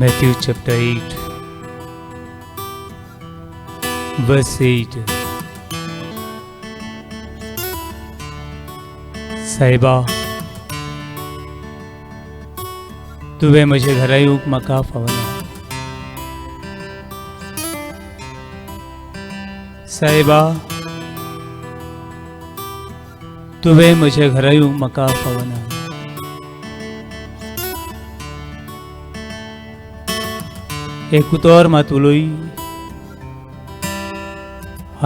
Matthew chapter 8 verse 8. सायबा, तुवें म्हज्या घरा येवंक म्हाका फावना. सायबा, तुवें म्हज्या घरा येवंक म्हाका फावना. एक उतर मात उलय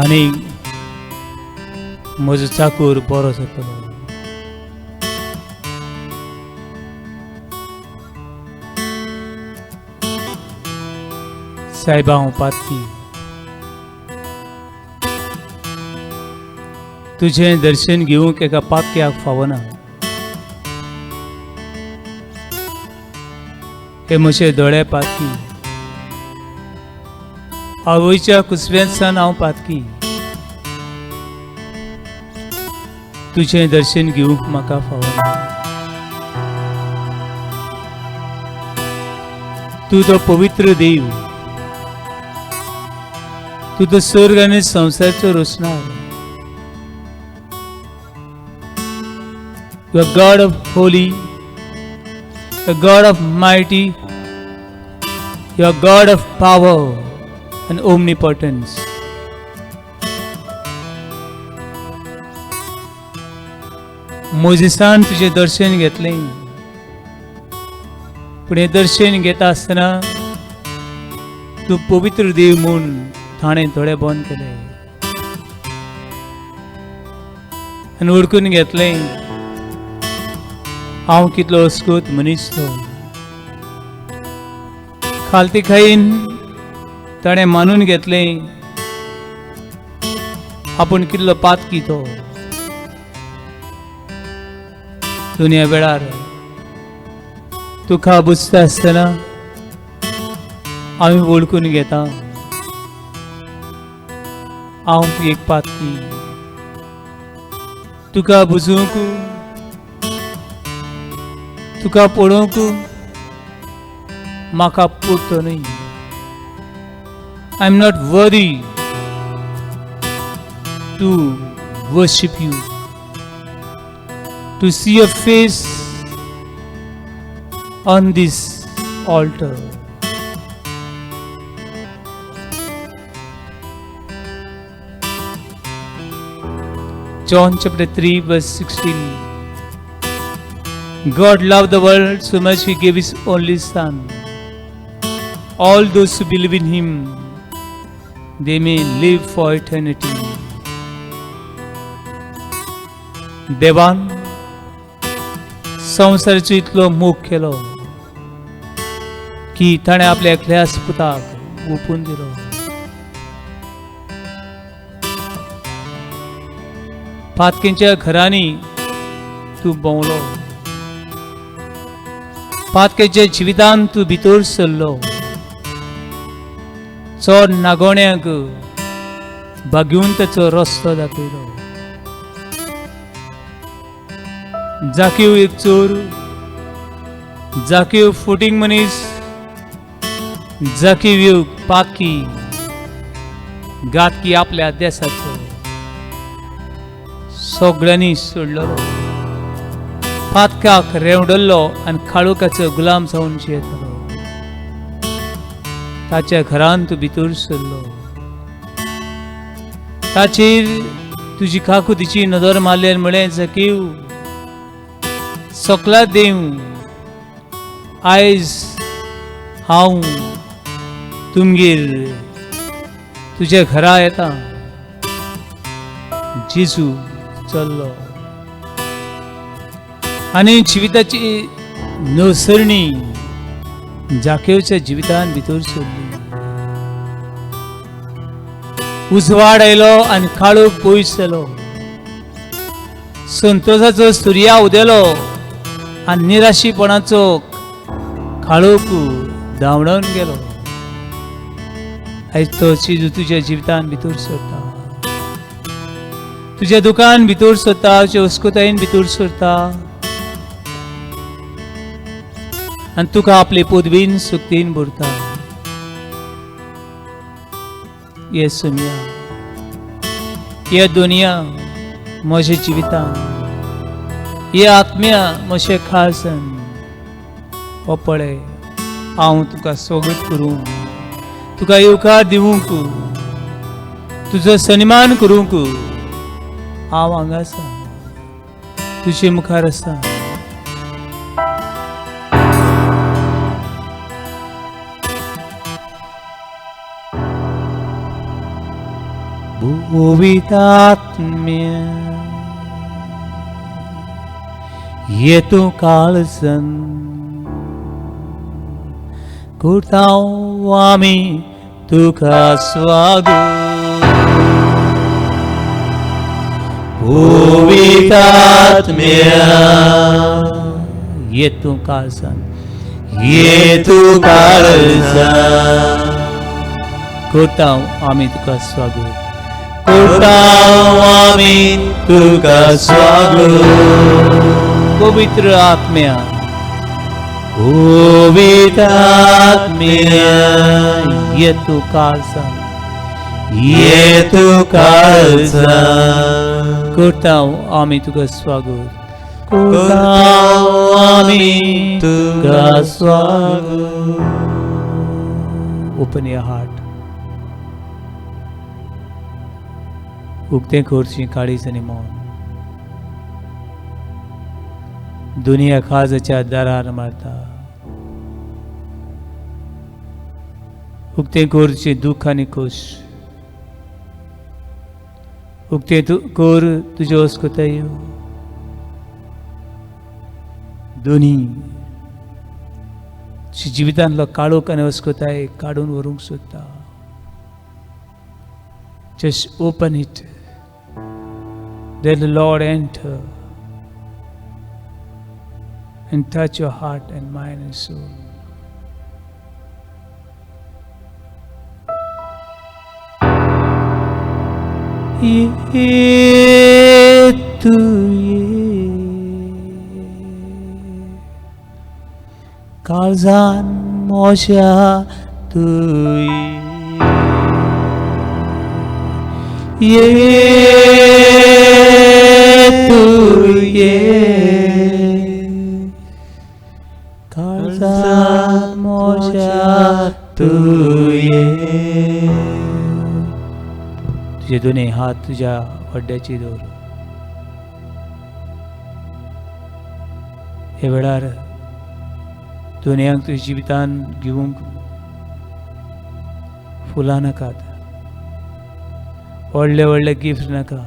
आनी म्हजो चाकूर बरो जातलो. सायबा, हांव पातकी, तुजें दर्शन घेवंक एका पातक्याक फावना. हे म्हजे दोळे पातकी, आवयच्या कुसव्यांतसान हांव पातकी, तुजें दर्शन घेवंक म्हाका फावना. तूं तो पवित्र देव, तूं तो स्वर्ग आनी संवसाराचो रोसणार. You are God of holy, you are God of mighty, you are God of power and omnipotence. मोजेसान तुजें दर्शन घेतलें, पूण हें दर्शन घेता आसतना तूं पवित्र देव म्हूण ताणें दोळे बंद केले आनी वळखून घेतलें हांव कितलो अस्कूत मनीस तो. खालती खाईन ताणें मानून घेतलें आपूण कितलो पातकी तो. दुनिया वेळार तुका बुजता आसतना आमी वळखून घेता हांव एक पातकी. तुका बुजूंक, तुका पळोवंक म्हाका पुरतो न्हय. I am not worthy to worship you, to see your face on this altar. John chapter 3 verse 16. God loved the world so much he gave his only son. All those who believe in him, they may live for eternity. देवान संवसाराचो इतलो मोग केलो की ताणें आपल्या एकल्याच पुताक ओंपून दिलो. पातकेंच्या घरांनी तूं भोंवलो, पातकेच्या जिवितान तूं भितर सरलो, चड नागोण्याक बागेवन ताचो रस्तो दाखयलो. जाकीव एक चोर, जाकीव फुटींग मनीस, जाकीव एक पातकी, घातकी आपल्या देसाचो सगळ्यांनी सोडलो, पातकाक रेवडल्लो आनी काळोखाचो गुलाम जावन जियेतालो. ताच्या घरान तूं भितर सरलो, ताचेर तुजी काकुतीची नदर मारली आनी म्हळें, जाकीव सकला देव, आयज हांव तुमगेर तुज्या घरा येता. जेजू चल्लो आनी जिविताची नवसरणी जाकेवच्या जिवितान भितर सरली. उजवाड आयलो आनी काळोख पयस जालो. संतोषाचो सुर्या उदेलो आनी निराशीपणाचो काळोख धांवडावन गेलो. आयज तो जेजू तुज्या जिवितान भितर सरता, तुज्या दुकान भितर सरता, तुज्या अस्कुतायेन भितर सरता आनी तुका आपले पदवीन सुक्तीन भरता. ये सोम्या, ये दुनिया म्हज्या जिवितान, ये आत्म्या म्हजें खासन, हो पळय हांव तुका स्वागत करूं, तुका येवकार दिवंक, तुजो सन्मान करूंक हांव हांगा आसा, तुजे मुखार आसा. पवित्र ये तूं काळजन करता आमी तुका स्वागत. पवित्र ये तूं काळजन, ये तूं काळजन करता आमी तुका स्वागत, करता आमी तुका स्वागत. पवित्र आत्म्या, पवित्र आत्म्या ये तूं काळजन, ये तूं काळजन करता आमी तुका स्वागत, करता आमी तुका स्वागत. Open your heart. उक्तें करचें काळीज आनी मन. दुनिया खाजाच्या दारार मारता. उक्तें करचें दुख्ख आनी खोश. उक्तें कर तुज्यो अस्कतायो. दोनी जिवितांतलो काळोख आनी अस्कताय काडून व्हरूंक सोदता. Just open it. Let the Lord enter and touch your heart and mind and soul. ये तू ये काळजान म्हज्या तूं ये तू ये काळजान म्हज्या तूं ये. तुजे दोनूय हात तुज्या हड्ड्याचेर दवर. हे वेळार दुनियांक तुज्या जिवितान घेवंक फुलां नाकात, व्हडले व्हडले गिफ्ट नाका,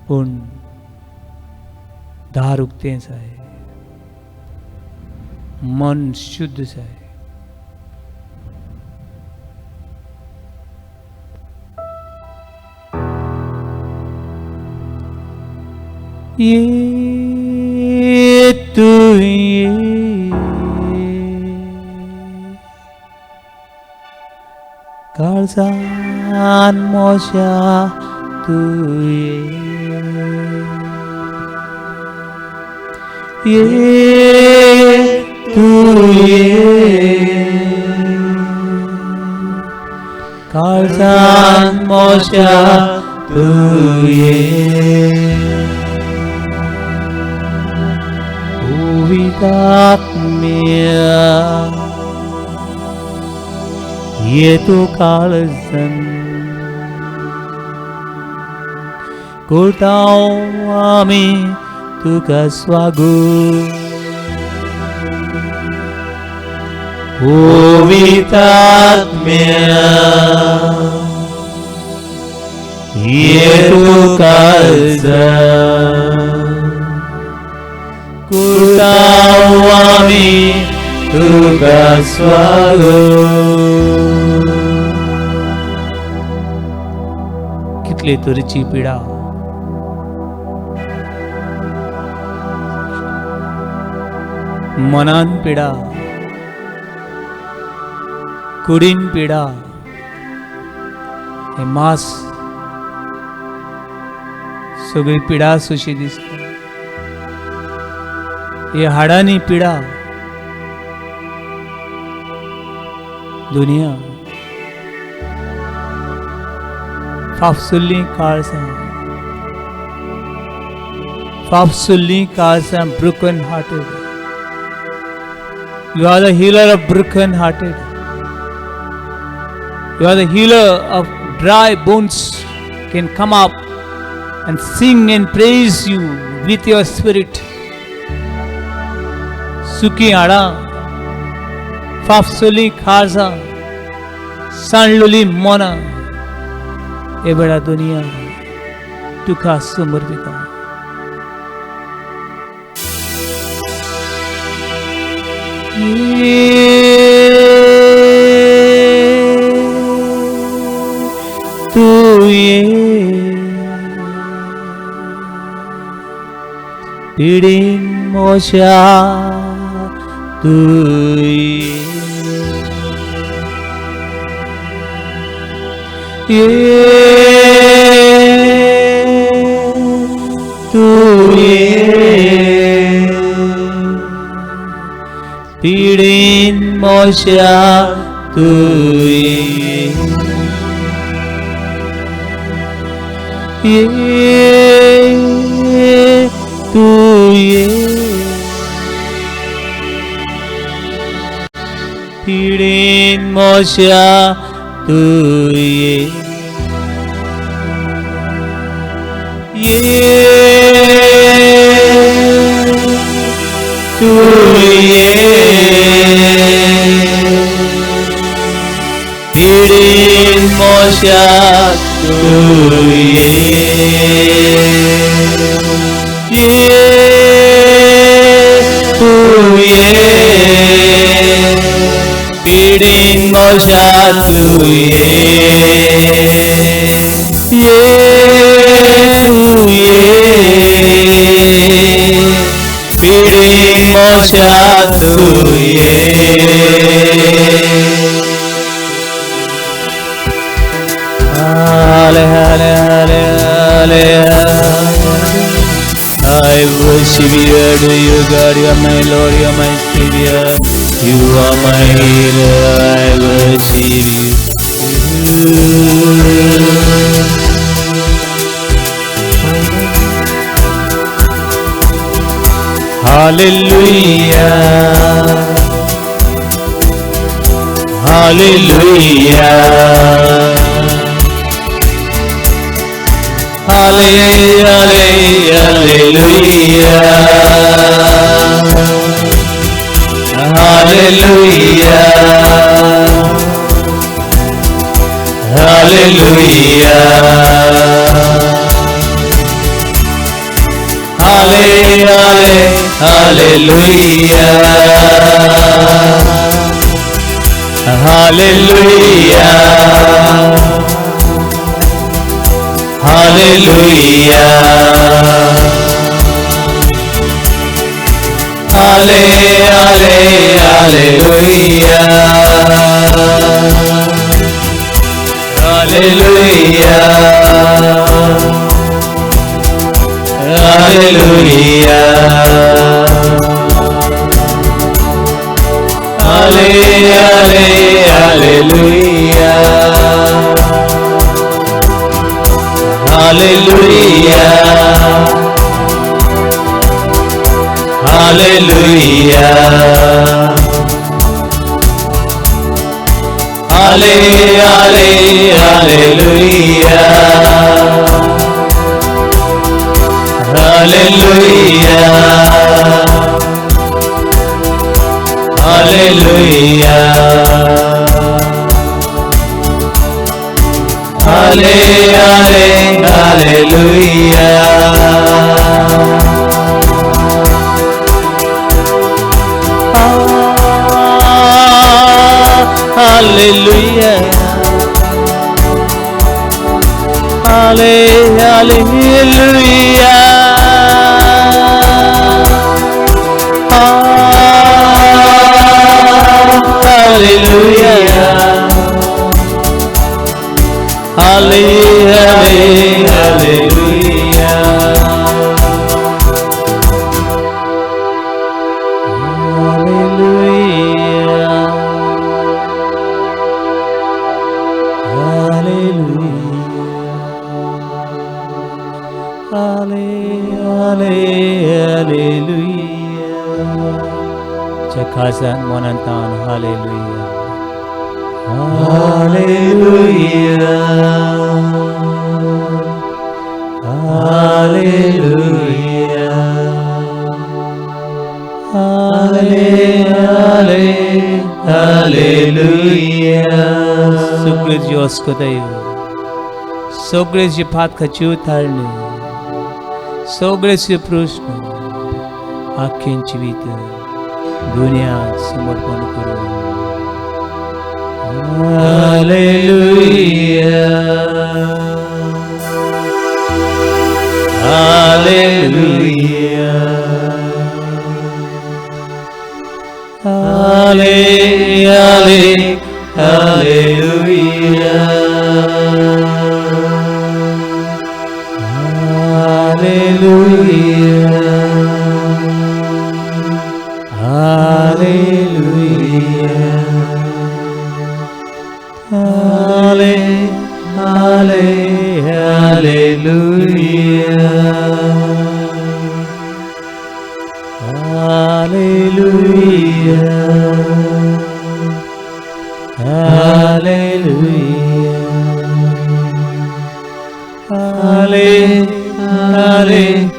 पूण दार उक्तें जाय, मन शुद्ध जाय. ये तू ये काळजान म्हज्या तूं ये, ये तूं ये काळजान म्हज्या तूं ये. पवित्र आत्म्या ये तूं काळजन करता आमी तुका स्वागत. पवित्र आत्म्या ये तूं काळजन करता आमी तुका स्वागत. कितले तरेची पिडा, मनान पिडा, कुडीन पिडा, हे मास सगळी पिडा सुशी दिसता. हे हाडांनी पिडा दुनिया फाफसुल्ली काळजां, फाफसुल्ली काळजां, broken hearted. You are the healer of broken hearted. You are the healer of dry bones can come up and sing and praise you with your spirit. सुकी हाडां, फाफसुली काळजां, सांडलोली मनां हे वेळा दुनिया तुका समर्पिता. पिडीन मोशा तुये तुये पिडीन मोशा तुये तुये पिडीन मोशा तुये तुये पिडीन मोशा तुये तुये पिडीन मोशा तुये तुये पिडीन मोशा तुये. I worship you, adore you, God. You are my Lord, you are my Savior, you are my healer. I worship you. Hallelujah, hallelujah, hallelujah, hallelujah, hallelujah, hallelujah, hallelujah, hallelujah, hallelujah, hallelujah, hallelujah, hallelujah, hallelujah, hallelujah, hallelujah, hallelujah, hallelujah, hallelujah. Hallelujah, hallelujah, hallelujah, hallelujah. काळजान मनांतान hallelujah hallelujah hallelujah हाले hallelujah. सगळे जी अस्कतायो, सगळे जी पातकाची उतारणी, सगळे जे प्रश्न आख्खें जिवीत दुनिया समर्पण करून हालेलुया हालेलुया हाले हाले हालेलुया हालेलुया हालेलुया हाले हाले हालेलुया हालेलुया हालेलुया हाले हाले हालेलुया हालेलुया हालेलुया हाले हाले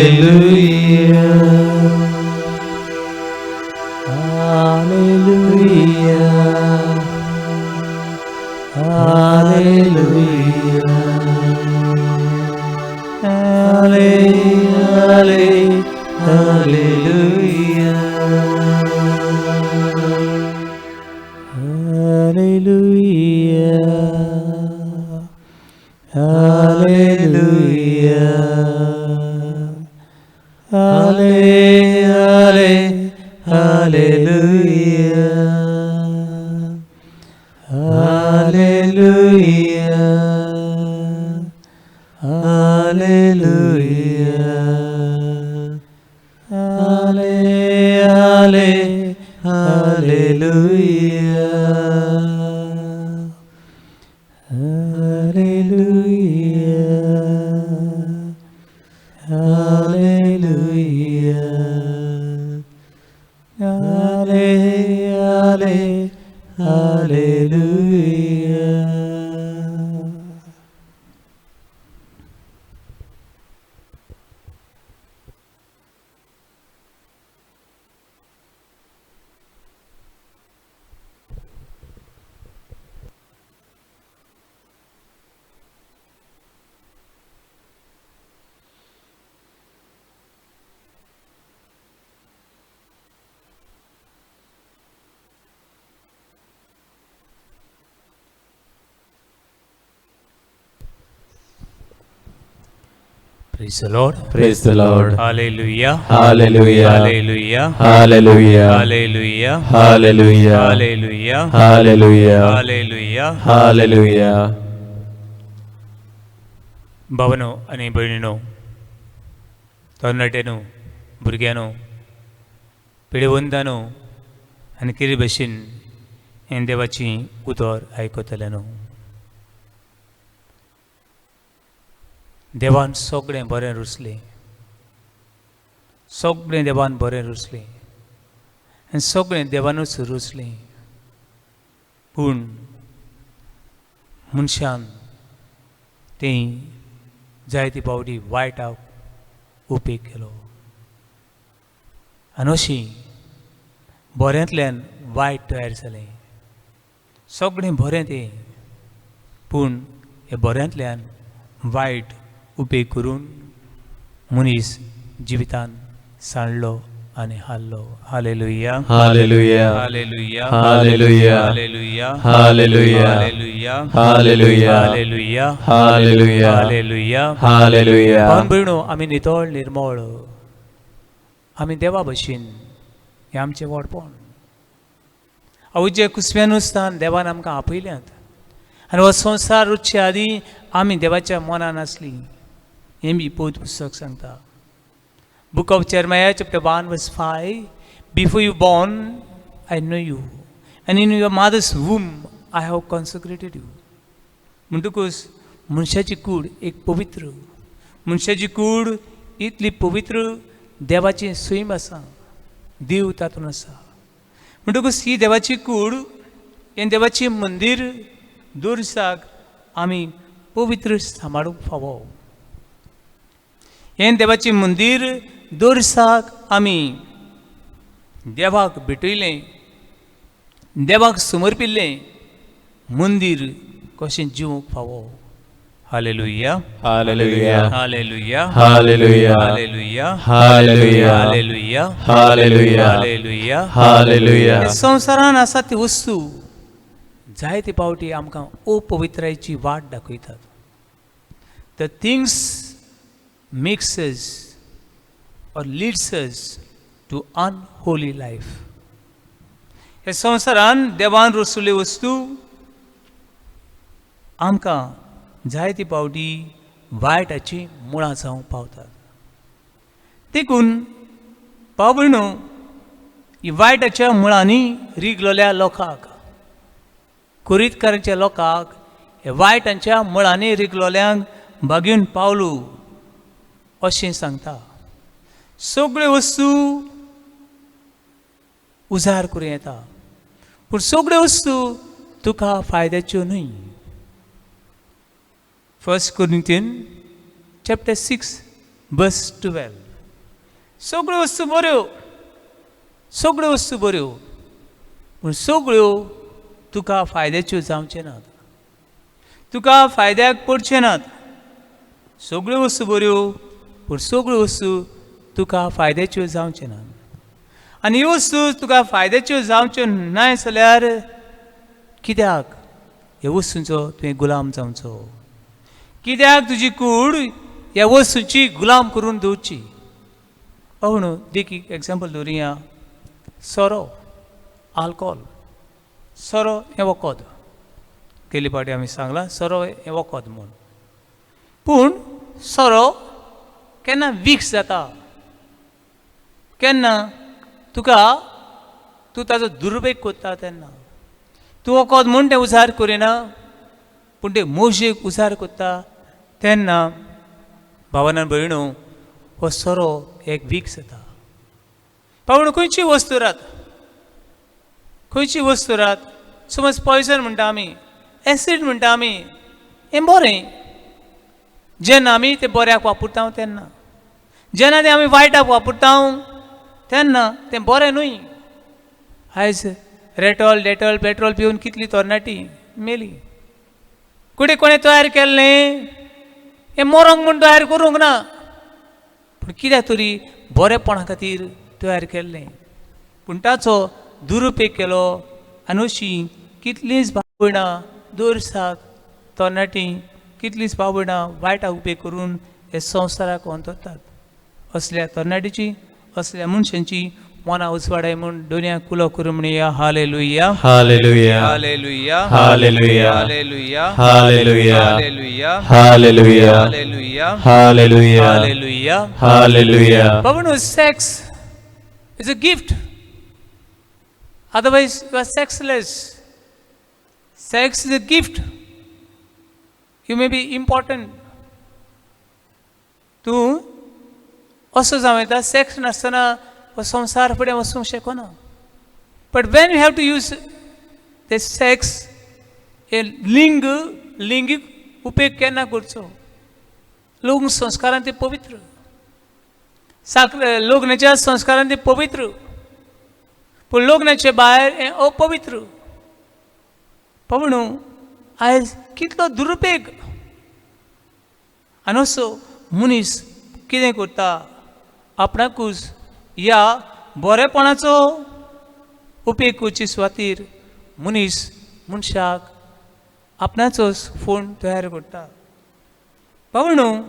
हालेलुया हालेलुया हालेलुया हाले हाले हालेलुया हालेलुया हालेलुया हाले हाले हालेलुया हालेलुया हालेलुया हाले हाले hallelujah. Praise the Lord. Praise the Lord. Hallelujah. Hallelujah. Hallelujah. Hallelujah. Hallelujah. Hallelujah. Hallelujah. Hallelujah. Hallelujah. Hallelujah. भावानो आनी भयणीनो, तरणाट्यानो, भुरग्यांनो, पिडेवंतानो आनी कितें भशेन हें देवाचें उतर आयकतल्यानो, देवान सगळें बरें रुचलें, सगळें देवान बरें रुचलें आनी सगळें देवानूच रुचलें. पूण मनशान तें जायते फावटी वायटाक उपेग केलो आनी अशी बऱ्यांतल्यान वायट तयार जालें. सगळें बरें तें, पूण हे बऱ्यांतल्यान वायट उपेग करून मनीस जिवितान सांडलो आनी हारलो. Hallelujah. Hallelujah. Hallelujah. Hallelujah. Hallelujah. Hallelujah. Hallelujah. Hallelujah. Hallelujah. Hallelujah. Hallelujah. Hallelujah. भावन भयणो, आमी नितळ निर्मळ, आमी देवा भशेन, हें आमचें व्हडपण. आवजे कुसव्यानुस्तान देवान आमकां आपयल्यात आनी हो संवसार रुचचे आदीं आमी देवाच्या मनान आसली, हें बी पवित्र पुस्तक सांगता. Book of Jeremiah chapter 1 verse 5, before you born I know you and in your mother's womb I have consecrated you. म्हणटकूच मनशाची कूड एक पवित्र, मनशाची कूड इतली पवित्र देवाची सैम आसा. देव तातूंत आसा. म्हणटकूच ही देवाची कूड, हें देवाचें मंदीर दरसाक आमी पवित्र सांबाळूंक फावो. हें देवाचें मंदीर दरसाक आमी देवाक भेटयलें, देवाक समर्पिल्लें मंदीर कशें जिवूंक फावो. Hallelujah. Hallelujah. Hallelujah. Hallelujah. Hallelujah. Hallelujah. Hallelujah. Hallelujah. Hallelujah. Hallelujah. हे संवसारान आसा ती वस्तू जायते फावटी आमकां अपवित्रायेची वाट दाखयतात. The things makes us or leads us to unholy life. हे संवसारान देवान रचल्ल्यो वस्तू आमकां जायते फावटी वायटाची मुळां जावंक पावतात. देखून भाव भयणो, ही वायटाच्या मुळांनी रिगलेल्या लोकांक, कुरीतकारांच्या लोकांक, हे वायटांच्या मुळांनी रिगलोल्यांक भागीवन पावलू अशें सांगता. सगळ्यो वस्तू उजार करूं येता, पूण सगळ्यो वस्तू तुका फायद्याच्यो न्हय. First Corinthian chapter 6 verse 12. सगळ्यो वस्तू बऱ्यो, सगळ्यो वस्तू बऱ्यो, पूण सगळ्यो तुका फायद्याच्यो जावच्यो नात, तुका फायद्याक पडचे नात. सगळ्यो वस्तू बऱ्यो, पूण सगळ्यो वस्तू तुका फायद्याच्यो जावच्यो नात. आनी ह्यो वस्तू तुका फायद्याच्यो जावच्यो नाय जाल्यार कित्याक ह्या वस्तूंचो तुवें गुलाम जावचो? कित्याक तुजी कूड ह्या वस्तूंची गुलाम करून दवरची? म्हणून देखीक एग्जाम्पल दवरुया, सोरो, आल्कोहोल. सोरो हें वखद, गेले फावटी आमी सांगलां सोरो हें वखद म्हूण. पूण सोरो केन्ना वीख जाता, केन्ना तुका तूं ताजो दुरुपेग करता तेन्ना. तूं वखद म्हूण तें उजार करिना, पूण ते मोजेक उजार करता तेन्ना भावना भयणो हो सोरो एक वीख जाता. पावण खंयची वस्तू रात, खंयची वस्तू रात, समज पॉयजन म्हणटा आमी, एसीड म्हणटा आमी, हें बरें जेन्ना आमी तें बऱ्याक वापरता तेन्ना. जेन्ना तें आमी वायटाक वापरता तेन्ना तें बरें न्हय. आयज रेटॉल डेटॉल पेट्रोल पिवन कितली तरणाटी मेली. कुडे कोणें तयार केल्लें हें मरोंक म्हूण तयार करूंक ना, पूण कित्याक तरी बरेपणा खातीर तयार केल्लें. पूण ताचो दुरुपेग केलो आनी अशीं कितलींच भाव भयणां दरसाक तरणाटीं कितलींच भाव भयणां वायटाक उपेग करून हे संवसाराक अंतरतात. असल्या तरणाटीची, असल्या मनशांची मनां उजवाडाय म्हूण दोनया कुलो करून म्हणया hallelujah. Hallelujah. Hallelujah. Hallelujah. Hallelujah. Hallelujah. Hallelujah. Hallelujah. Hallelujah. Hallelujah. Hallelujah. Hallelujah. बाबांनो, sex is a gift. Otherwise, you are sexless. Sex is a gift. You may be impotent. तूं असो जावं येता, सेक्स नासतना हो संवसार फुडें वचूंक शकना. But when you have to use the sex, हे लिंग, लिंगीक उपेग केन्ना करचो? लग्न संस्कारान ते पवित्र, साक्र लग्नाच्या संस्कारान ते पवित्र, पूण लग्नाचे भायर हें अपवित्र. म्हणून आयज कितलो दुरुपेग. आनी असो मनीस कितें करता, आपणाकूच ह्या बरेपणाचो उपेग करचे सुवातीर मनीस मनशाक आपणाचोच फोण तयार करता. म्हणून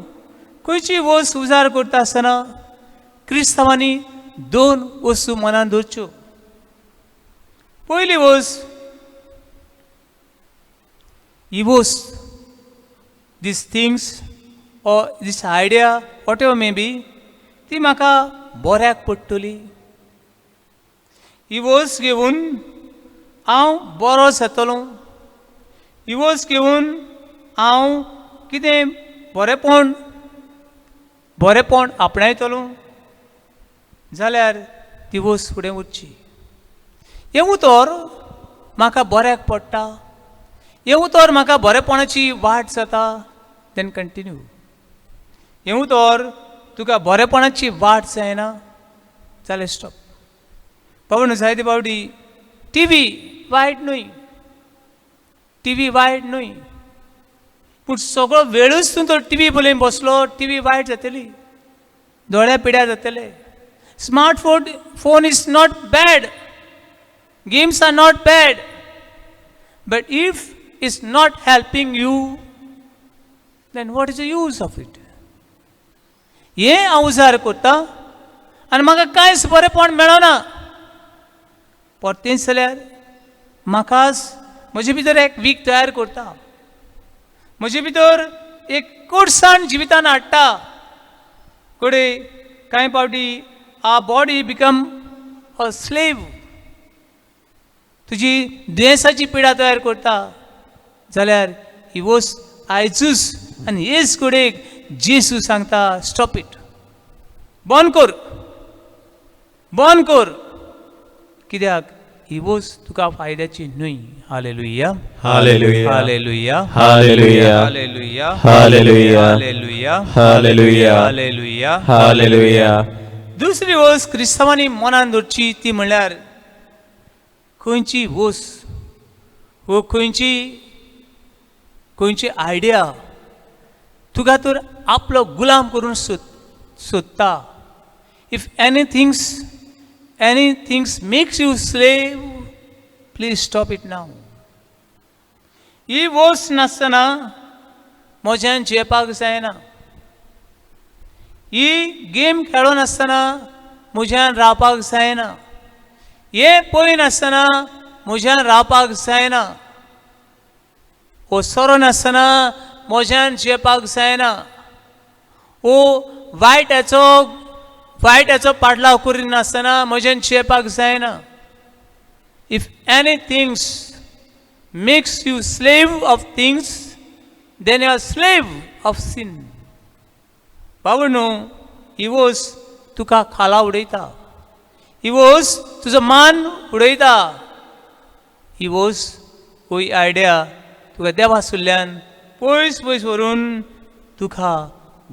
खंयची वस्त उजार करता आसतना क्रिस्तांवांनी दोन वस्तू मनान दवरच्यो. पयली वस्त, ही वस्त, these things or this idea, whatever may be, ती म्हाका बऱ्याक पडटली. ही वस्त घेवन हांव बरो जातलो, ही वस्त घेवन हांव कितें बरेपण आपणायतलो जाल्यार ती वस्त फुडें वचची. हें उतर म्हाका बऱ्याक पडटा, हें उतर म्हाका बरेपणाची वाट जाता, then continue. हें उतर तुका बरेपणाची वाट जायना जाल्यार स्टॉप. बाबा जायते फावटी टी व्ही वायट न्हय, टी व्ही वायट न्हय, पूण सगळो वेळूच तूं तो टी व्ही पळोवन बसलो, टी व्ही वायट जातली, दोळ्या पिड्यार जातले. Smart phone is not bad, games are not bad, but if it's not helping you then what is the use of it? हें हांव उजार करता आनी म्हाका कांयच बरेंपण मेळना. परतेंच जाल्यार म्हाकाच म्हजे भितर एक वीक तयार करता, म्हजे भितर एक कोडसाण जिवितान हाडटा. कडे कांय फावटी a body become a slave, तुजी दुयेंसाची पिडा तयार करता. जाल्यार ही वस्त आयजूच आनी हेच कडेक जेजू सांगता, स्टॉप it, बंद कर, बंद कर. कित्याक ही वस्त तुका फायद्याची न्हय. Hallelujah. Hallelujah. Hallelujah. Hallelujah. Hallelujah. Hallelujah. Hallelujah. Hallelujah. Hallelujah. Hallelujah. दुसरी वस्त क्रिस्तांवांनी मनान दवरची ती म्हणल्यार खंयची वस्त वो खंयची आयडिया तुका तर आपलो गुलाम करून सोदता. If anythings makes you slave, please stop it now. ही वस्त नासतना म्हज्यान जियेवपाक जायना, ही गेम खेळून आसतना म्हज्यान रावपाक जायना, हें पळयनासतना म्हज्यान रावपाक जायना, हो सोरो नासतना म्हज्यान जियेवपाक जायना, हो वायटाचो पाडलाव करिनासतना म्हज्यान जियेवपाक जायना. If anythings makes you slave of things, then you are slave of sin. बाबा, ही वस्त तुका खाला उडयता, ही वस्त तुजो मान उडयता, ही वस्त ही आयडिया तुका देवा सुल्ल्यान पयस पयस व्हरून तुका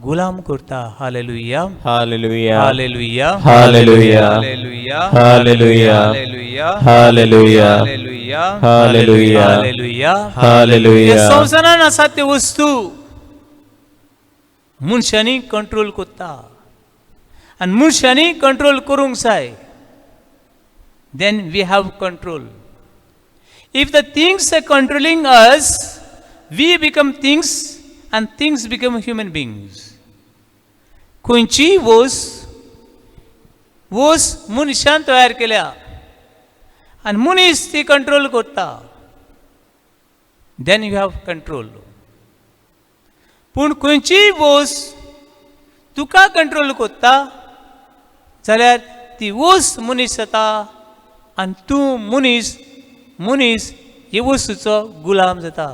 गुलाम करता. Hallelujah. Hallelujah. Hallelujah. Hallelujah. Hallelujah. Hallelujah. Hallelujah. Hallelujah. Hallelujah. Hallelujah. Hallelujah. Hallelujah. संवसारान आसा त्यो वस्तू मनशांनी कंट्रोल करता आनी मनशांनी कंट्रोल करूंक जाय. Then we have control. If the things are controlling us, we become things and things become human beings. खंयचीय वस्त वस्त मनशान तयार केल्या आनी मनीस ती कंट्रोल करता, then you have control. पूण खंयचीय वस्त तुका कंट्रोल करता जाल्यार ती वस्त मनीस जाता आनी तूं मनीस हे वस्तूचो गुलाम जाता.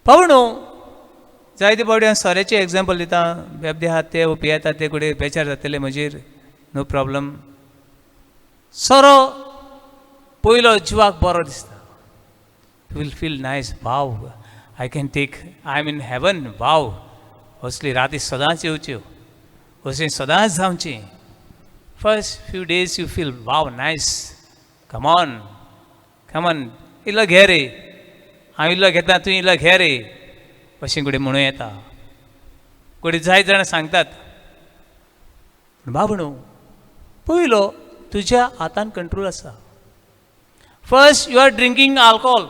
पावणो जायते फावटी हांव सोऱ्याचें एग्जाम्पल दिता. बेबदे आहात ते पियेतात, ते कडेन बेचार जातले म्हजेर, नो प्रॉब्लम. सोरो पयलो जिवाक बरो दिसता, you will feel nice, wow, I can take, I am in heaven, wow, असली राती सदांच येवच्यो, अशें सदांच जावचें. First few days you feel wow, nice, come on, come on, इल्लो घे रे, हांव इल्लो घेता, तूं इल्लो घे रे, अशें कडेन म्हणूं येता. कडेन जायत जाणां सांगतात. पूण बाबू न्हू, पयलो तुज्या हातान कंट्रोल आसा. First you are drinking alcohol,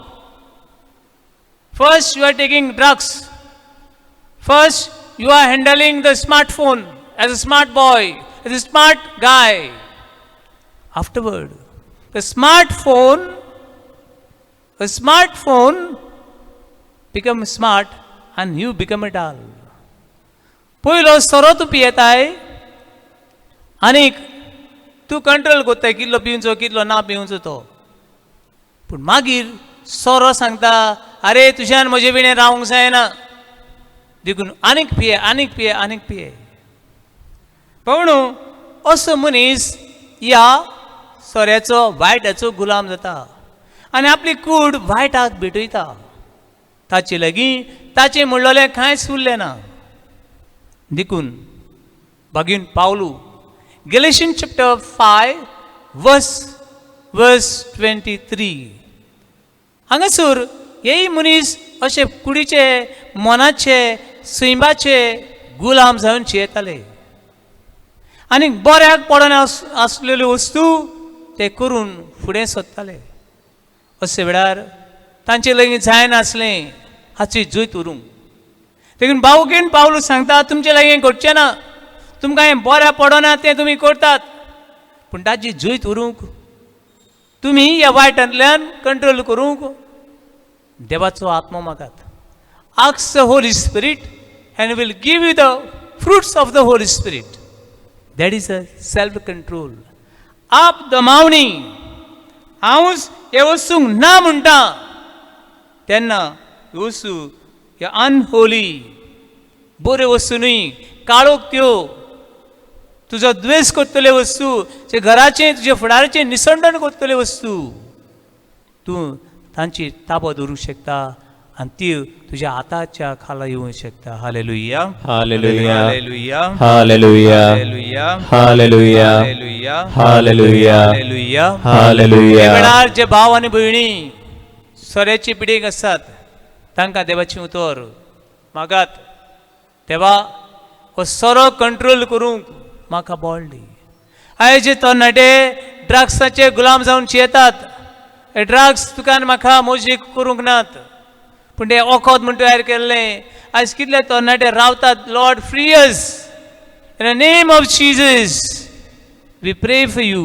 first you are taking drugs, first you are handling the smartphone as a smart boy, as a smart guy. Afterward the smartphone become smart and you become a doll. पयलो सोरो तूं पियेताय आनीक तूं control करताय कितलो पिवचो कितलो ना पिवचो तो. पूण मागीर सोरो सांगता, आरे तुज्यान म्हजे विणें रावंक जायना, देखून आनीक पिये, आनीक पिये, आनीक पिये. पावणू असो मनीस ह्या सोऱ्याचो वायटाचो गुलाम जाता आनी आपली कूड वायटाक भेटयता. ताचे लागीं ताचें म्हणलेलें कांयच उरलें ना. देखून बागीन पावलू Galatians chapter 5 verse 23 हांगासर हेय मनीस अशे कुडीचे मनाचे सैमाचे गुलाम जावन जियेताले आनी बऱ्याक पडना आसलेल्यो वस्तू ते करून फुडें सोदताले. अशे वेळार तांचे लागीं जायनासलें हाची जैत उरूंक. देखून बावगीन पावलू सांगता तुमचे लागीं घडचें ना, तुमकां हें बऱ्या पडना तें तुमी करतात, पूण ताची जैत उरूंक तुमी ह्या वायटांतल्यान कंट्रोल करूंक देवाचो आत्मो मागात. Ask the Holy Spirit and will give you the fruits of the Holy Spirit. That is a self control. आप दमावणी हांवच हे वस्तूंक ना म्हणटा तेन्ना ह्यो वस्तू ह्यो अनहोली बऱ्यो वस्तू न्हय, काळोख त्यो तुजो द्वेश करतल्यो वस्तू, जे घराचें तुज्या फुडाराचें निसंडण करतल्यो वस्तू तूं तांची ताबो दवरूंक शकता आनी ती तुज्या हाताच्या खाला येवंक शकता. Hallelujah. Hallelujah. Hallelujah. Hallelujah. Hallelujah. Hallelujah. Hallelujah. Hallelujah. Hallelujah. Hallelujah. वेळार जे भाव आनी भयणी सोऱ्याची पिडीक आसात तांकां देवाचें उतर मागात, देवा हो सोरो कंट्रोल करूंक म्हाका बळ दी. आयज जे तरणाटे ड्रग्साचे गुलाम जावन जियेतात, हे ड्रग्स तुका आनी म्हाका मोजी करूंक नात, पूण ते वखद म्हूण तयार केल्लें. आयज कितले तरणाटे रावतात, Lord free us in the name of Jesus, we pray for you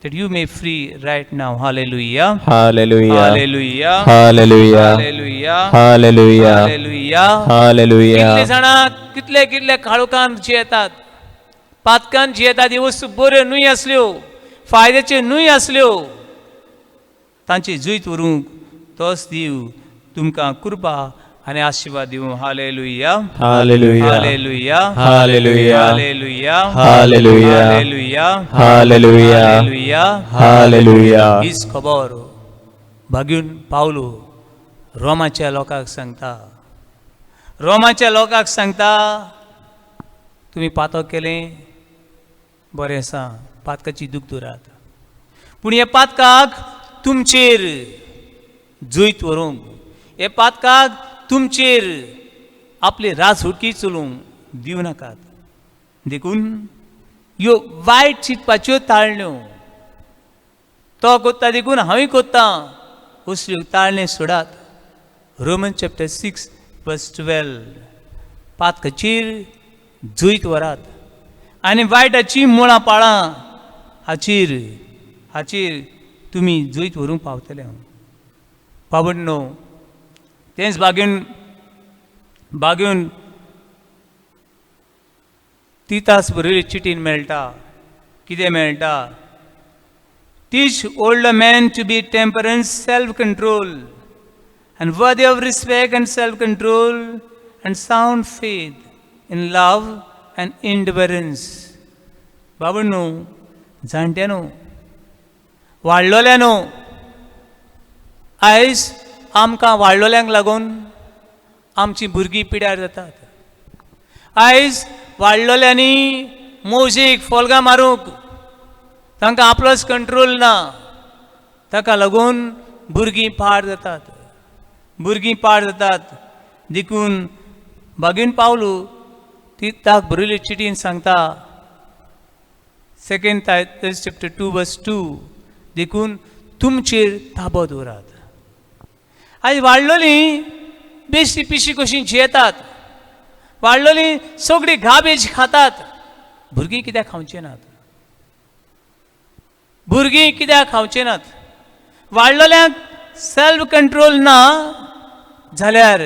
that you may free right now. Hallelujah. Hallelujah. Hallelujah. Hallelujah. Hallelujah. Hallelujah. Hallelujah. Hallelujah. कितले जाणां कितले कितले काळोखान जियेतात, पातकान जियेतात. ही वस्तू बऱ्यो न्हय आसल्यो, फायद्याच्यो न्हय आसल्यो, तांची जैत व्हरूंक तोच दिव तुमकां कृपा आनी आशिर्वाद दिवं. Hallelujah. Hallelujah. Hallelujah. Hallelujah. Hallelujah. Hallelujah. Hallelujah. Hallelujah. Hallelujah. Hallelujah. हीच खबर भागून पावलू रोमाच्या लोकांक सांगता, रोमाच्या लोकांक सांगता, तुमी पातक केलें बरें आसा, पातकाची दूख दवरात, पूण ह्या पातकाक तुमचेर जैत व्हरूंक, हे पातकाक तुमचेर आपली राजहुटकी चलोवंक दिवं नाकात. देखून ह्यो वायट चिंतपाच्यो ताळण्यो, तो कोत्ता देखून हांवूय कोत्तां, असल्यो ताळणे सोडात. Roman chapter 6 verse 12 पातकाचेर जैत व्हरात आनी वायटाची मुळां पाळां हाचेर हाचेर तुमी जैत व्हरूंक पावतले. बाबडनो तेंच बागेन बागेवन तितास बरयली चिटीन मेळटा. कितें मेळटा? Teach old men to be temperance, self control and worthy of respect and self control and sound faith in love and endurance. बाबडनो, जाणट्यानो, वाडलोल्यानो, आयज आमकां वाडलोल्यांक लागून आमचीं भुरगीं पिड्यार जातात. आयज वाडलोल्यांनी मोजीक फोल्गां मारूंक तांकां आपलोच कंट्रोल ना, ताका लागून भुरगीं पाड जातात, भुरगीं पाड जातात. देखून बागीन पावलू ती ताक बरयली चिटीन सांगता, 2 Titus chapter 2 verse 2, देखून तुमचेर ताबो दवरात. आयज वाडलोलीं बेश्टी पिशी कशीं जियेतात, वाडलोलीं सगळीं गाबेज खातात, भुरगीं कित्याक खावचें नात? भुरगीं कित्याक खावचें नात? वाडलोल्यांक सेल्फ कंट्रोल ना जाल्यार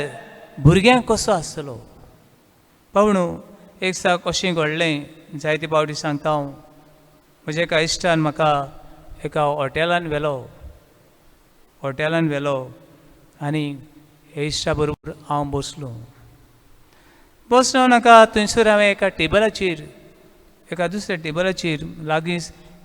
भुरग्यांक कसो आसतलो? पावणू एक दिसा कशें घडलें जायते फावटी सांगता हांव. म्हज्या एका इश्टान म्हाका एका हॉटेलान व्हेलो, हॉटेलान व्हेलो आनी हे इश्टा बरोबर हांव बसलो. बसलो नाका थंयसर हांवें एका टेबलाचेर, एका दुसऱ्या टेबलाचेर लागींच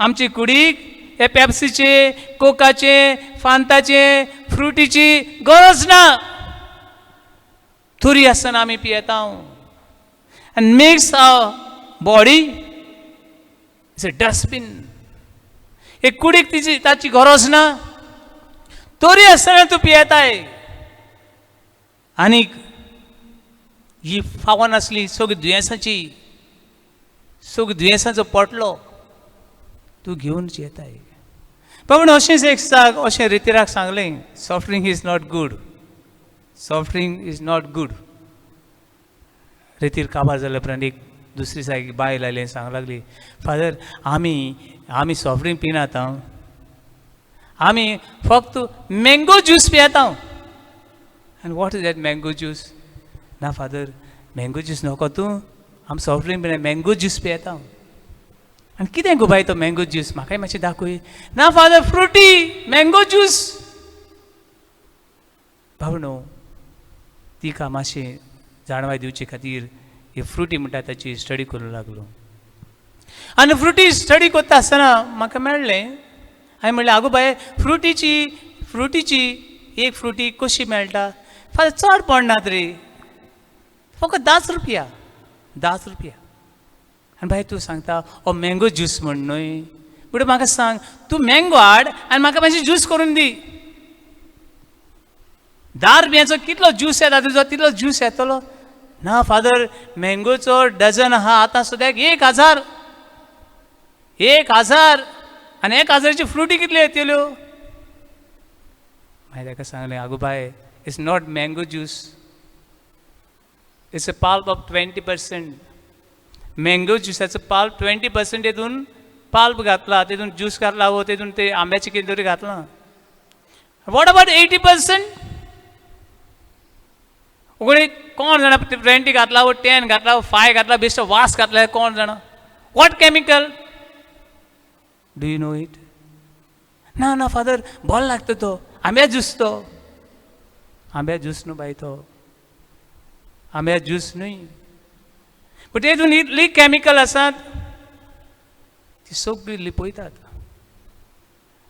आमची कुडीक हे पेप्सीचे, कोकाचे, फांताचे, फ्रुटीची गरज ना. तुरी आसतना आमी पियेता आनी makes our body it's a dustbin. हे कुडीक तिची ताची गरज ना, तरी आसतना तूं पियेताय. आनीक ही फावो नासली सगळी दुयेंसाची, सगळी दुयेंसाचो पोटलो तूं घेवन येताय. पूण अशेंच एक साग अशें रितिराक सांगलें, soft drink is not good, soft drink is not good. रितीर काबार जाल्या उपरांत एक दुसरी सायक बायल आयली सांग लागली, फादर आमी आमी सॉफ्ट ड्रिंक पिनात, आमी फक्त मँगो ज्यूस पियेता. आनी what is that mango juice? ना फादर, मँगो ज्यूस नको तूं, आमी सॉफ्ट ड्रिंक पिना, मँगो ज्यूस पियेता. आनी कितें गो बाय तो मँगो ज्यूस, म्हाकाय मातशें दाखय. ना फादर, फ्रुटी मँगो ज्यूस. भावनो तिका मातशें जाणवाय दिवचे खातीर ही फ्रुटी म्हणटा ताची स्टडी करूंक लागलो. आनी फ्रुटी स्टडी करता आसतना म्हाका मेळ्ळें, हांवें म्हणलें, आगो बाय, फ्रुटीची फ्रुटीची एक फ्रुटी कशी मेळटा? फाल्यां चड पडनात रे, फकत 10 रुपया, 10 रुपया. आनी बाय तूं सांगता हो मँगो ज्यूस म्हण न्हय, म्हणटा म्हाका सांग, तूं मँगो हाड आनी म्हाका मातशी ज्यूस करून दी. 10 रुपयांचो कितलो ज्यूस येता तुजो, तितलो ज्यूस येतलो. ना फादर, मँगोचो डझन आहा आतां सद्याक 1000, 1000. आनी 1000ची फ्रुटी कितल्यो येतल्यो? मागीर ताका सांगलें, आगो बाय, it's not mango juice, it's a pulp of 20%. Mango ज्युसाचो pulp 20% तितून पाल्प घातला, तितून ज्यूस घातला वो तितून ते आंब्याचे कितें तरी घातलां. What about 80%? उगडे कोण जाणा 20 घातला वो 10 घातला वो 5 घातला, बेश्टो वास घातला कोण जाणा. What chemical? Do you know it? ना ना फादर, बरो लागता तो आंब्या ज्यूस, तो आंब्या ज्यूस न्हू बाय, तो आंब्या ज्यूस न्हय, बट तितून इतली कॅमिकल आसात ती सगळी लिपयतात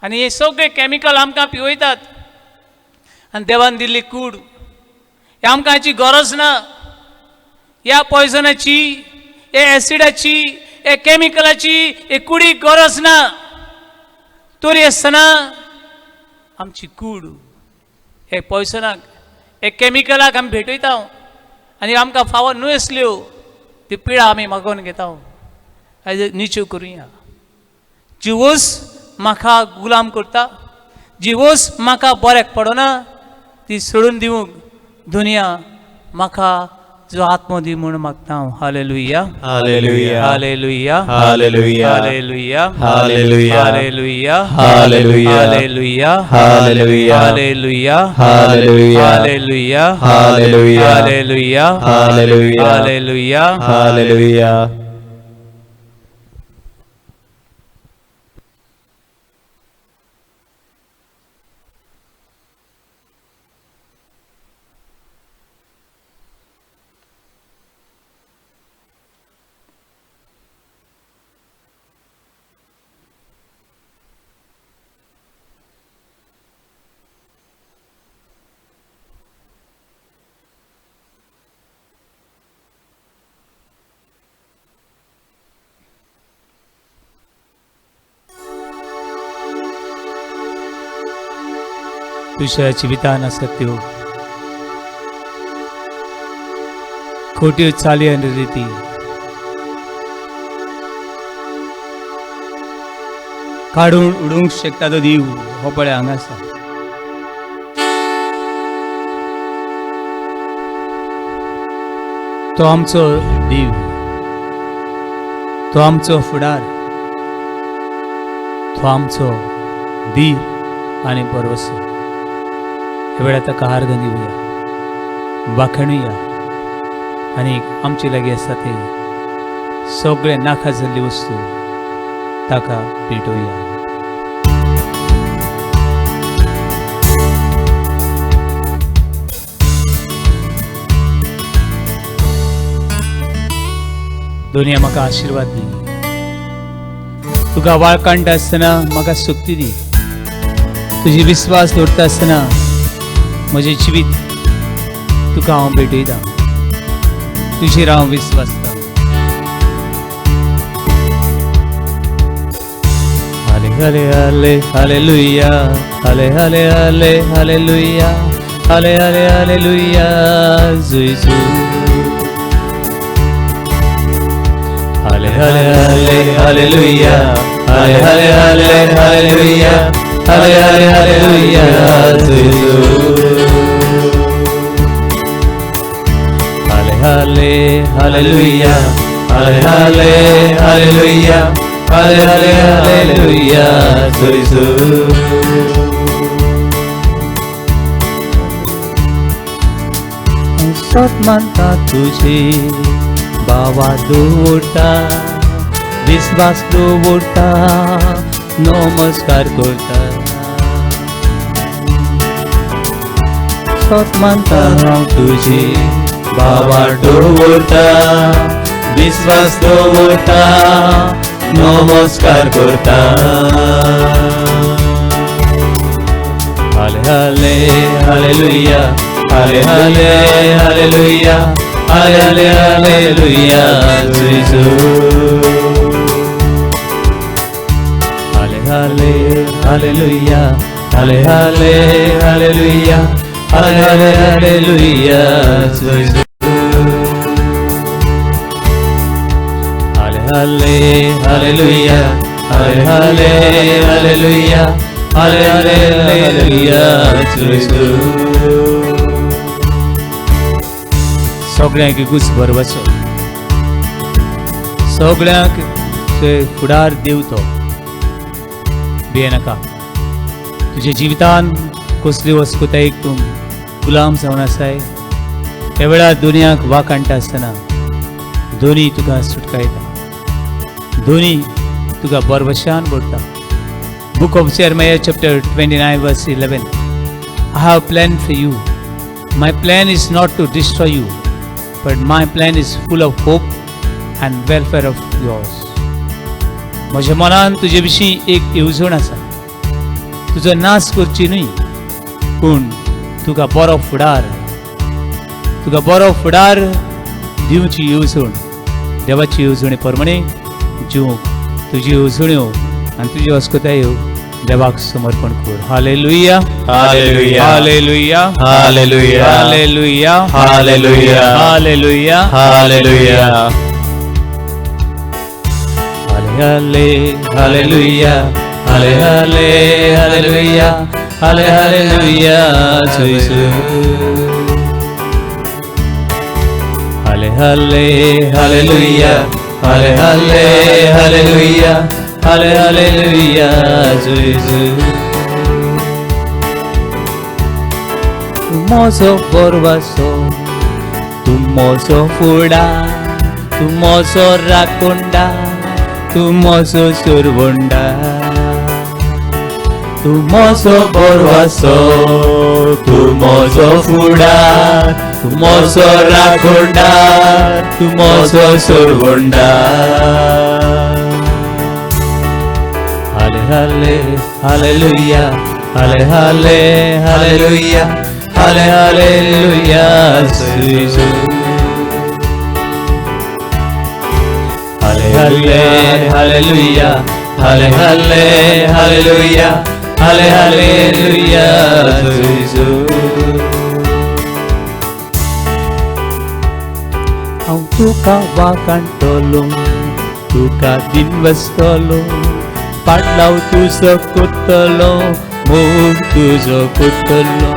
आनी हे सगळे कॅमिकल आमकां पिवयतात. आनी देवान दिल्ली कूड हे आमकां हाची गरज ना. ह्या पॉयजनाची, ह्या एसिडाची, ह्या कॅमिकलाची हे कुडीक गरज ना. तरी आसतना आमची कूड हे पॉयजनाक, हे कॅमिकलाक आमी भेटयता आनी आमकां फावो न्हय आसल्यो ती पिळा आमी मागोवन घेता. आयज निचेव करुया. जिवोस म्हाका गुलाम करता, जिवोस म्हाका बऱ्याक पडना, ती सोडून दिवंक दुनिया म्हाका जो आत्मो दी म्हूण मागता हांव. Hallelujah, hallelujah, hallelujah, hallelujah, hallelujah, hallelujah, hallelujah, hallelujah, hallelujah, hallelujah, hallelujah, hallelujah, hallelujah, hallelujah, hallelujah, hallelujah, hallelujah, hallelujah. तुज्या जिवितान आसत त्यो खोट्यो चाली आनी रिती, काडून उडोवंक शकता तो दीव हो पळय हांगा आसा. तो आमचो दीव, तो आमचो फुडार, तो आमचो दीव आनी भरवसो. हे वेळार ताका आर्गां दिवया, वाखणुया आनी आमचे लागीं आसा ते सगळे नाका जाल्ली वस्तू ताका भेटोवया. दुनिया म्हाका आशिर्वाद दी, तुका वाळ काडटा आसतना म्हाका शक्ती दी. तुजी विस्वास दवरता आसतना म्हजें जिवीत तुका हांव भेटयता. तुजेर हांव विस्वासता. हाले हाले हाले हालेलुया, हाले हाले हाले हालेलुया, हाले हाले हालेलुया जेजू. हाले हाले हाले हालेलुया, हाले हाले हाले हालेलुया, हाले हाले हालेलुया जेजू. हाले हाले हालेलुया, हाले हाले हालेलुया, हाले हाले हालेलुया जेजू. सत मानता तुझे बाबा दवरता, विस्वास दवरता, नमस्कार करता. सत मानता हांव तुझे बाबा दवरता, विस्वास दवरता, नमस्कार करता. हाले हाले हालेलुया, हाले हाले हालेलुया, हाले हाले हालेलुया जेजू. हाले हाले हालेलुया, हाले हाले हालेलुया, हाले हाले हालेलुया जेजू. हाले हाले हालेलुया, हाले हाले हालेलुया, हाले हाले हालेलुया जेजू. सगळ्यांक एकूच भरवसो, सगळ्यांक फुडार दिव तो. भियेनाका. तुज्या जिवितान कसली वस्कुतायेक तूं गुलाम जावन आसाय त्या वेळार दुनियाक वाकाणटा आसतना दोनी तुका सुटकायता, दोनी तुका बरवशान भरता. Book of Jeremiah chapter 29 verse 11. I have plan for you. My plan is not to destroy you, but my plan is full of hope and welfare of yours. म्हज्या मनान तुजे विशीं एक येवजण आसा. तुजो नाश करची न्हय, पूण तुका बरो फुडार, तुका बरो फुडार दिवची येवजण. देवाची येवजणे प्रमाणे जिवंक तुजी येवजण्यो आनी तुज्यो अस्कतायो देवाक समर्पण कर. Hallelujah, hallelujah, hallelujah, hallelujah, hallelujah, hallelujah, hallelujah, hallelujah. हाले हाले हालेलुया, हाले हाले हालेलुया, हाले हालेलुया जेजू. हाले हाले हालेलुया, हाले हाले हालेलुया, हाले हालेलुया जेजू. तूं म्हजो बरवासो, तूं म्हजो फुडार, तूं म्हजो राखोंडा, तूं म्हजो सुरवंडा. तूं म्हजो बरवासो, तूं म्हजो फुडार, तूं म्हजो राखोंडा, तूं म्हजो सुरवंडा. हाले हाले हालेलुया, हाले हाले हालेलुया, हाले हालेलुया जेजू. हाले हाले हालेलुया, हाले हाले हालेलुया, हाले हालेलुया जेजू. हांव तुका वाकाणटलो, तुका दिनवसतलो, पाटलाव तुजो करतलो, मोग तुजो करतलो.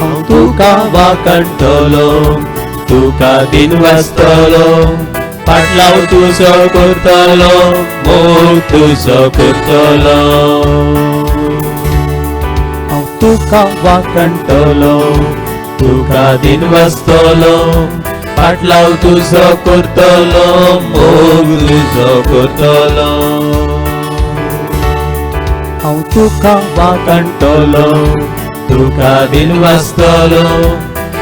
हांव तुका वाकाणटलो, तुका दिनवासतलो, पाटलाव तुजो करतलो, मोग तुजो करतलो. हांव तुका वाकाणटलो, तुका दिनवासतलो, पाटलाव तुजो करतलो, मोग तुजो करतलो. हांव तुका वाकाणटलो, तुका दिनवासतलो,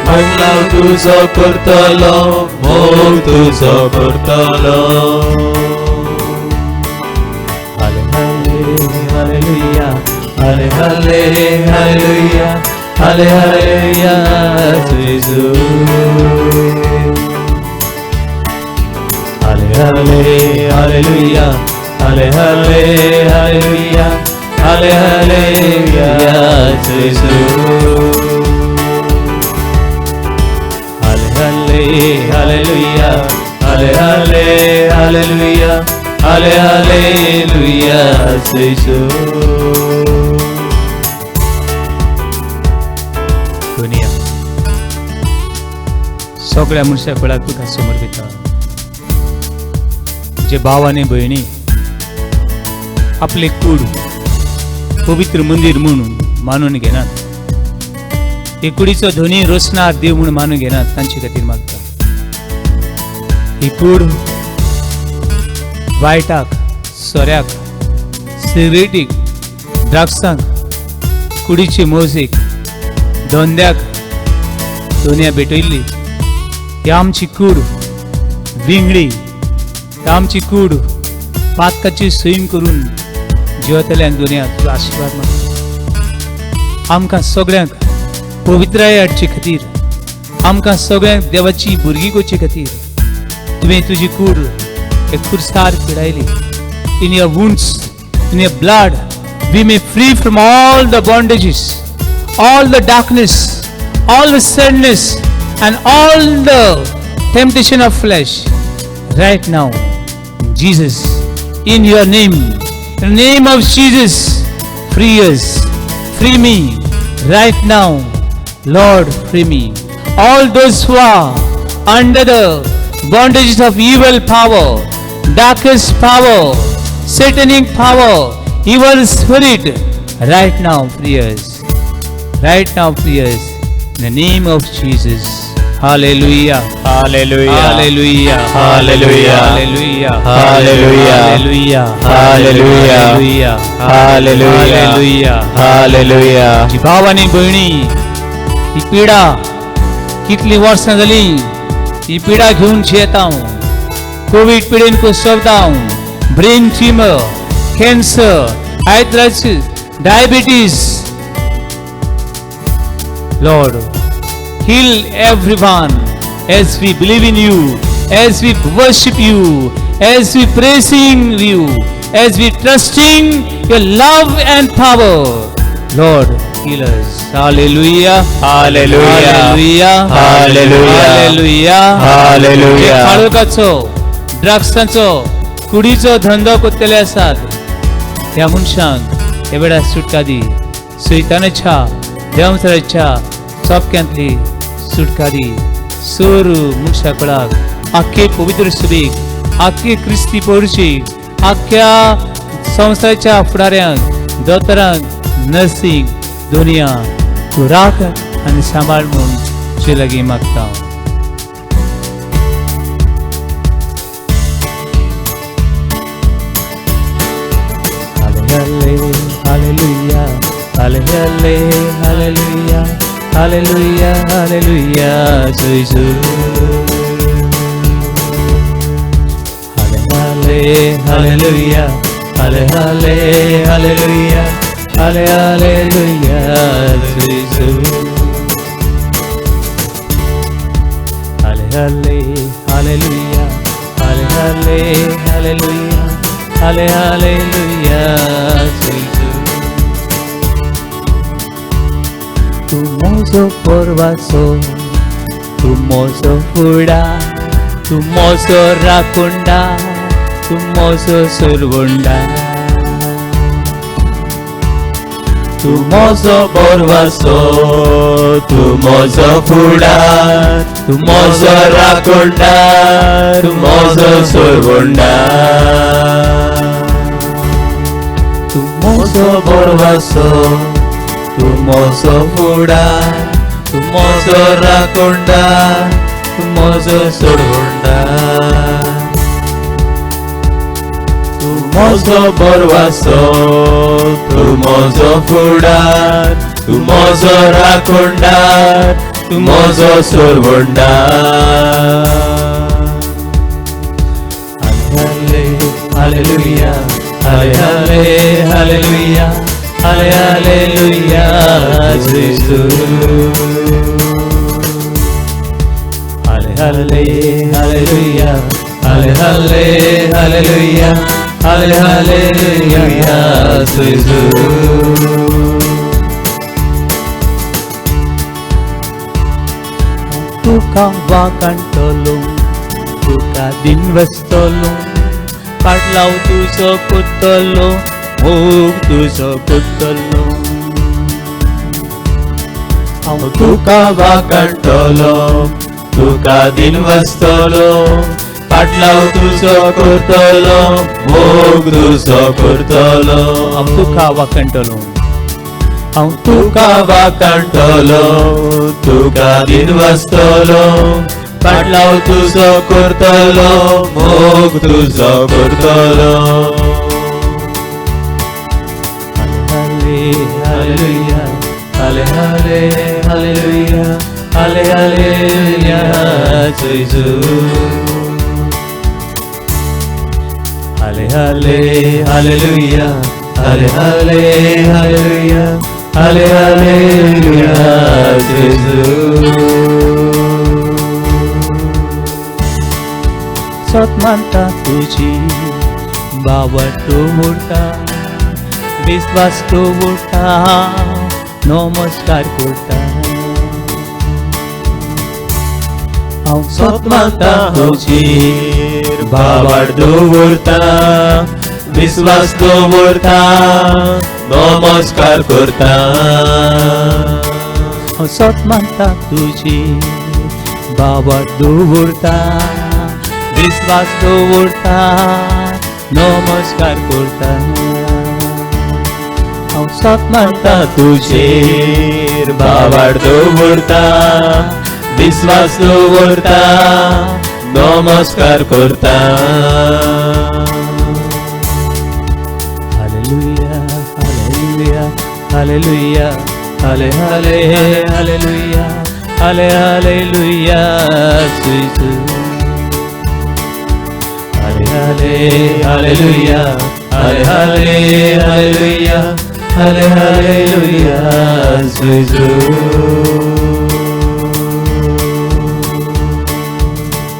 पाटलाव तुजो करतलो, मोग तुजो करतलो. hallelujah, halle halle hallelujah, halle hallelujah Jesu. Halle halle hallelujah, halle halle hallelujah, halle hallelujah Jesu. Halle halle hallelujah, halle halle hallelujah, halle hallelujah Jesu. दुनिया सगळ्या मनशा कुळाक तुका समर्पिता. जे भाव आनी भयणी आपले कूड पवित्र मंदीर म्हणून मानून घेनात, हे कुडीचो धनी रोसणार देव म्हणून मानून घेनात, तांचे खातीर मागता. ही कूड वायटाक, सोऱ्याक, सिगरेटीक, ड्रग्सांक, कुडीची मोजीक, धंद्याक दुनिया भेटयल्ली. ही आमची कूड विंगळी, आमची कूड पातकाची सैम करून जिवतल्यांक दुनिया तुजो आशिर्वाद मागता. आमकां सगळ्यांक पवित्राय हाडचे खातीर, आमकां सगळ्यांक देवाची भुरगीं करचे खातीर तुवें तुजी कूड एक खुर्सार पिडायली. In your wounds, in your blood, we may free from all the bondages, all the darkness, all the sadness and all the temptation of flesh. Right now, Jesus, in your name, in the name of Jesus, free us, free me right now. Lord, free me. All those who are under the bondages of evil power, darkest power, satanic power, evil spirit, right now free us. Right now free us. In the name of Jesus. Hallelujah. Hallelujah. Hallelujah. Hallelujah. Hallelujah. Hallelujah. Hallelujah. Hallelujah. Hallelujah. Hallelujah. Hallelujah. Hallelujah. जी भाव आनी भयणी ही पिडा कितली वर्सां जाली ही पिडा घेवन जियेता हांव. कोवीड पिडेन कोसवता हांव. Brain tumour, cancer, arthritis, diabetes. Lord, heal everyone as we believe in you, as we worship you, as we praising you, as we trusting your love and power. Lord, heal us. Hallelujah. Hallelujah. Hallelujah. Hallelujah. Hallelujah. Hallelujah. काळोखाचो, ड्रग्सांचो, कुडीचो धंदो कोत्तले आसात ह्या मनशांक हे वेळार सुटका दी. सैतानाच्या, देवसराच्या चोपक्यांतली सुटका दी. सोर मनशा कुळाक, आख्खे पवित्र सुबीक, आख्खे क्रिस्ती पोरशीक, आख्ख्या संवसाराच्या फुडाऱ्यांक, दोतोरांक, नर्सींक, दुनिया तूं राख आनी सांबाळ म्हूण तुजे लागीं मागता. Hallelujah, hallelujah, hallelujah, hallelujah, hallelujah, Jesu. Hallelujah, hallelujah, hallelujah, hallelujah, Jesu. Hallelujah, hallelujah, hallelujah, Jesu. तूं म्हजो पोरवासो, तूं म्हजो फुडा, तूं म्हजो राखुंडा, तूं म्हजो सुरवुंडा. तूं म्हजो पोरवासो, तूं म्हजो फुडार, तूं म्हजो राखुंडा, तूं म्हजो सुरवुंडा. तूं म्हजो पोरवासो, तूं म्हजो फुडार, तूं म्हजो राखुंडा, तूं म्हजो सोडवुंडा. तूं म्हजो बरवासो, तूं म्हजो फुडार, तूं म्हजो राखुंडार, तूं म्हजो सोडवुंडा. Hallelujah, हाले हाले हालेलुया हाले हालेलुया जेजू. हाले हाले हालेलुया हाले हाले हालेलुया हाले हालेलुया जेजू. तुका वागणटलो तुका दिनवसतलो पाटलाव तुजो कुत्तलो मोग तुजो कुत्तलो. हांव तुका वागणटलो तुका दिनवसतलो पाटलाव तुजो करतलो मोग तुजो करतलो. हांव तुका वागणटलो हांव तुका वागणटलो तुका दिनवसतलो पाटलाव तुजो करतलो मोग तुजो करतलो. हाले हालेलुया हाले हाले हालेलुया हाले हालेलुया जेजू. हाले हाले हालेलुया हाले हाले हालेलुया हाले हालेलुया जेजू. सत मानता तुजी बावट दवरता विस्वास दवरता नमस्कार करता. हांव सत मानता तुजीर बावट दवरता विस्वास दवरता नमस्कार करता. हांव सत मानता तुजी बावट दवरता विस्वास दवरता नमस्कार करता. हांव सत मानता तुजेर बावट दवरता विस्वास दवरता नमस्कार करता. हालेलुया हालेलुया हालेलुया हाले हाले हालेलुया हाले हालेलुया जेजू. हाले हाले हालेलुया हाले हाले हालेलुया हाले हालेलुया जेजू.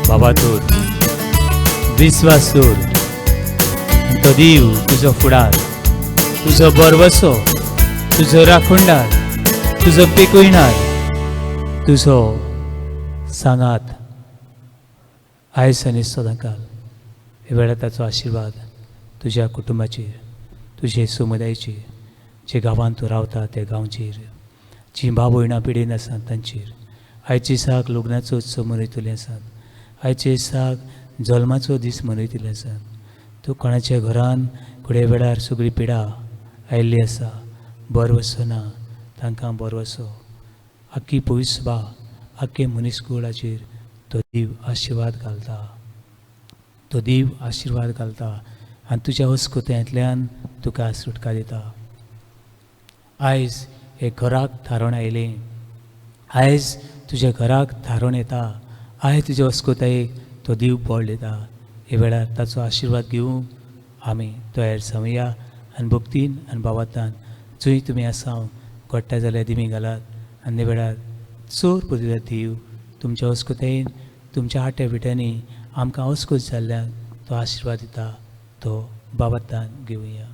बाबा तूर विस्वास तूर तो दीव तुजो फुडार तुजो बरवसो तुजो राखणदार तुजो पिकयणार तुजो सांगात आयज आनी सदांकाल. हे वेळार ताचो आशिर्वाद तुज्या कुटुंबाचेर तुजे समुदायाचेर जे गांवांत तूं रावता त्या गांवचेर जी भाव भयणां पिडेन आसात तांचेर. आयचे दिसाक लग्नाचो उत्सव मनयतले आसात, आयचे दिसाक जल्माचो दीस मनयतले आसात. तूं कोणाच्या घरान घडये वेळार सगळी पिडा आयिल्ली आसा, बरो ना तांकां बरो वसो. आख्खी पयस बा आख्खे मनीसकुळाचेर तो दीव आशिर्वाद घालता, तो दीव आशिर्वाद घालता आनी तुज्या हस्कुत्यांतल्यान तुका सुटका दिता. आयज हे घराक थारण आयलें, आयज तुज्या घराक थारण येता, आयज तुज्या अस्कुतायेक तो दीव बळ दिता. हे वेळार ताचो आशिर्वाद घेवंक आमी तयार जावया आनी भक्तीन आनी भावार्थान जंय तुमी आसा घडटा जाल्यार दिमी घालात आनी वेळार चड पदव्या दीव तुमच्या अस्कुतायेन तुमच्या आट्या विट्यांनी आमकां अस्कूत जाल्ल्यान तो आशिर्वाद दिता, तो बाबातान घेवया.